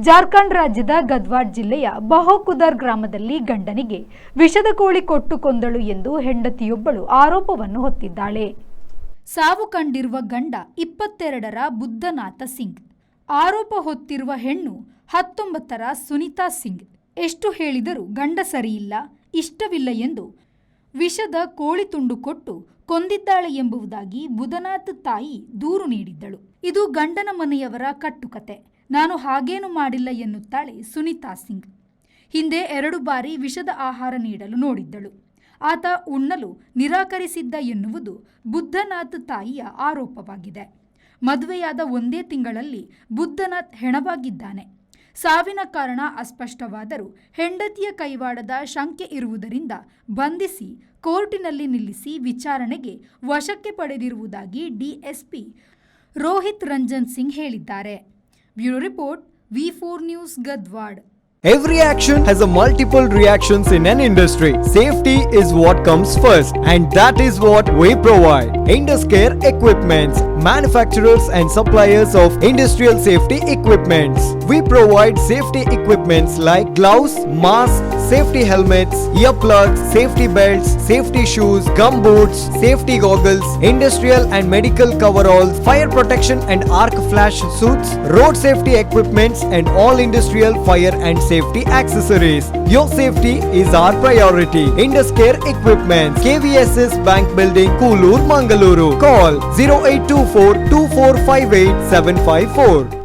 ಜಾರ್ಖಂಡ್ ರಾಜ್ಯದ ಗದ್ವಾಡ್ ಜಿಲ್ಲೆಯ ಬಹೋಕುದರ್ ಗ್ರಾಮದಲ್ಲಿ ಗಂಡನಿಗೆ ವಿಷದ ಕೋಳಿ ಕೊಟ್ಟು ಕೊಂದಳು ಎಂದು ಹೆಂಡತಿಯೊಬ್ಬಳು ಆರೋಪವನ್ನು ಹೊತ್ತಿದ್ದಾಳೆ. ಸಾವು ಕಂಡಿರುವ ಗಂಡ 22ರ ಬುದ್ಧನಾಥ ಸಿಂಗ್. ಆರೋಪ ಹೊತ್ತಿರುವ ಹೆಣ್ಣು 19ರ ಸುನೀತಾ ಸಿಂಗ್. ಎಷ್ಟು ಹೇಳಿದರೂ ಗಂಡ ಸರಿಯಿಲ್ಲ, ಇಷ್ಟವಿಲ್ಲ ಎಂದು ವಿಷದ ಕೋಳಿ ತುಂಡು ಕೊಟ್ಟು ಕೊಂದಿದ್ದಾಳೆ ಎಂಬುದಾಗಿ ಬುಧನಾಥ್ ತಾಯಿ ದೂರು ನೀಡಿದ್ದಳು. ಇದು ಗಂಡನ ಮನೆಯವರ ಕಟ್ಟುಕತೆ. ನಾನು ಹಾಗೇನು ಮಾಡಿಲ್ಲ ಎನ್ನುತ್ತಾಳೆ ಸುನೀತಾ ಸಿಂಗ್. ಹಿಂದೆ ಎರಡು ಬಾರಿ ವಿಷದ ಆಹಾರ ನೀಡಲು ನೋಡಿದ್ದಳು. ಆತ ಉಣ್ಣಲು ನಿರಾಕರಿಸಿದ್ದ ಎನ್ನುವುದು ಬುದ್ಧನಾಥ್ ತಾಯಿಯ ಆರೋಪವಾಗಿದೆ. ಮದುವೆಯಾದ ಒಂದೇ ತಿಂಗಳಲ್ಲಿ ಬುದ್ಧನಾಥ್ ಹೆಣವಾಗಿದ್ದಾನೆ. ಸಾವಿನ ಕಾರಣ ಅಸ್ಪಷ್ಟವಾದರೂ ಹೆಂಡತಿಯ ಕೈವಾಡದ ಶಂಕೆ ಇರುವುದರಿಂದ ಬಂಧಿಸಿ ಕೋರ್ಟಿನಲ್ಲಿ ನಿಲ್ಲಿಸಿ ವಿಚಾರಣೆಗೆ ವಶಕ್ಕೆ ಪಡೆದಿರುವುದಾಗಿ ಡಿಎಸ್ಪಿ ರೋಹಿತ್ ರಂಜನ್ ಸಿಂಗ್ ಹೇಳಿದ್ದಾರೆ. Bureau report, V4 news, Gadwad. Every action has a multiple reactions in an industry. Safety is what comes first, and that is what we provide. Induscare Equipments, manufacturers and suppliers of industrial safety equipments. We provide safety equipments like gloves, masks, safety helmets, earplugs, safety belts, safety shoes, gum boots, safety goggles, industrial and medical coveralls, fire protection and arc flash suits, road safety equipments, and all industrial fire and safety accessories. Your safety is our priority. Induscare Equipments, KVSS Bank Building, Kulur, Mangaluru. Call 0824 2458 754.